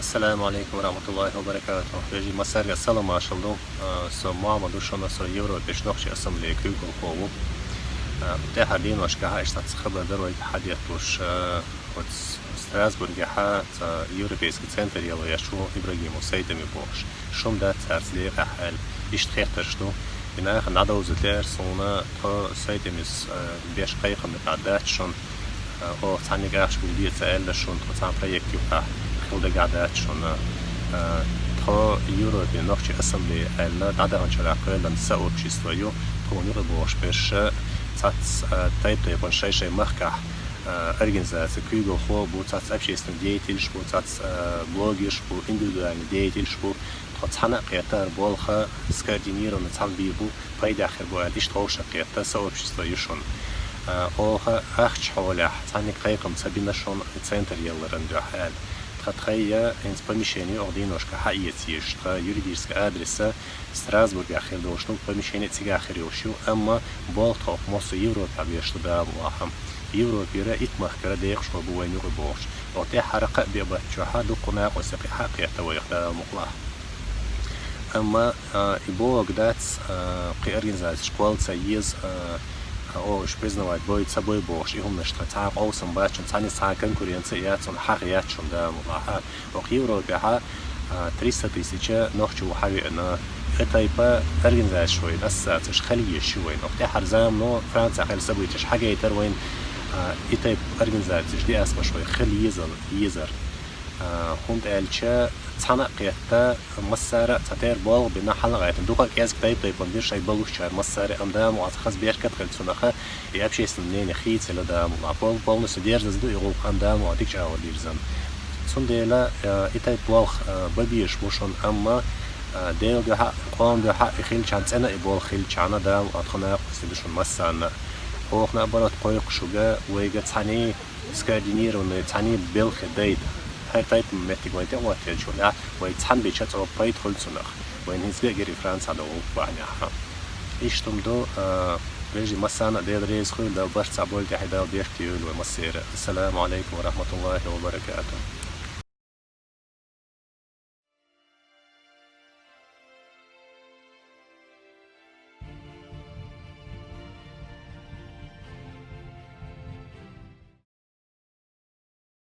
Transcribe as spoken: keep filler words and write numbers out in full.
Ассаламу алейкум ва рахматуллахи ва баракатух. Вежарий, массарга салам-маршал ду. Э, со Мухьаммад ва шуна, со Европерчу нохчийн ассамблея куьйгалхо ву. Э, тӀаьхьара деношкахь иштта цхьа хабар дара вайга хьадетталуш, э, оцу Страсбургехь цхьа европейский центр яларш ву Ибрагимов Сайтами бохуш. Шун дац цаьрца декъехь аьлла, иштта хеттарш ду. И нахана дӀадовзийта лаьара суна, тхо Сайтамис, э, беш кхайкхам юкъахь дац шуна, э, оха цхьаьнниг ахча гулде ца аьлла шуна, тхо цхьана проект юкъахь хила дагахь дац шуна. Э, тхо Европе нохчийн ассамблея аьлла дӀадаханчу шарахь кхоьллина сообщество ю, тхуна юкъа бохуш берш, цхьацца, э, тайп-тайпана шай-шай махкахь, э, организаци куьйгалхо бу, цхьацца общественный деятелаш бу, цхьацца, э, блогерш бу, индивидуальный деятелаш бу. Тхо цхьаьна а кхетта хӀара болх скоординированно цхьаьна бийр бу, пайдехь хир бу аьлла, иштта ховшах кхетта сообщество ю шуна. А, оха ахча хьолехь цхьаьнниг кхайкхам ца бина шуна и центр яларан дуьхьа аьлла. Тхан тхайя хӀинца помещение оха деношкахь хьаэца езаш, тхан юридический адреса Страсбургехь хир долуш ду, помещение цигахь хир йолуш ю, амма болх тхо оха массо Европехь беш ду, Дала мукъ лахь. Европера итт махкара декъашхо бу вайна юкъа бохуш. Оха тӀаьххьара кхаа бен баттахь дуккха накъостий кхин хьа а кхетта вайх, Дала мукъ лахь. Амма, а, и бохург дац, а, кхин организацеш кхолла ца еза, а, а, о, уьш признавать бой, ца бой бохуш, и хӀуманаш тхан цхьа а къовсам бац шуна, цхьаьннис цхьа а конкуренция яц шуна, хьагӀ яц шуна, Дала мукъ лахь. Оха Европехь, а, триста тысяча нохчо ву хьавеана. И тайпа организацеш вайна, ассоциацеш хила езаш ю вайна. Оха тӀаьххьара замано Францехь хилла событеш хьагайтара вайна, а, и тайпа организацеш, диаспораш вайх хила еза-, езара. А, хӀунда аьлча цхьаьна а кхетта, массара а цхьатерра болх а бина, хьала а гӀаьттина, дукха а кӀезиг тайп-тайпана дира шайн баллушчара массара а, амма, Дала мукъ лахь, хаза беркат а хилла цунах, и общественное мнение хийцаелла, Дала мукъ лахь. Пол-, полностью дерзаза ду и гӀуллакх, амма, Дала мукъ лахь, дика чӀагӀо дирзина. Цундела, э, и тайпа болх, э, бан безаш бу шуна, амма, э, Делан дуьхьа а, къоман дуьхьа а и хилчахьана, цӀена и болх хилчахьана, Дала мукъ лахь, тхо накъостий ду шуна массарна а. Оха наоборот кхойкху шуьга, вайга цхьаьний скоординированный, цхьаьний белхи дайта. ХӀара тайпа меттиг вайна тӀе а хӀоттаелча, вай цхьаьна бича цӀа пайда хуьлу цунах. Вайна хӀинца бен а гира и Францехь долу гӀуллакх бахьанехь. Иштта хӀума ду, а, вежарий, массарна а Дела реза хуьлда, Дала барт цхьаъ бойла, тӀаьхье Дала беркате йойла вай массеран а. Ассаламу алейкум ва рахматуллахи ва баракатух.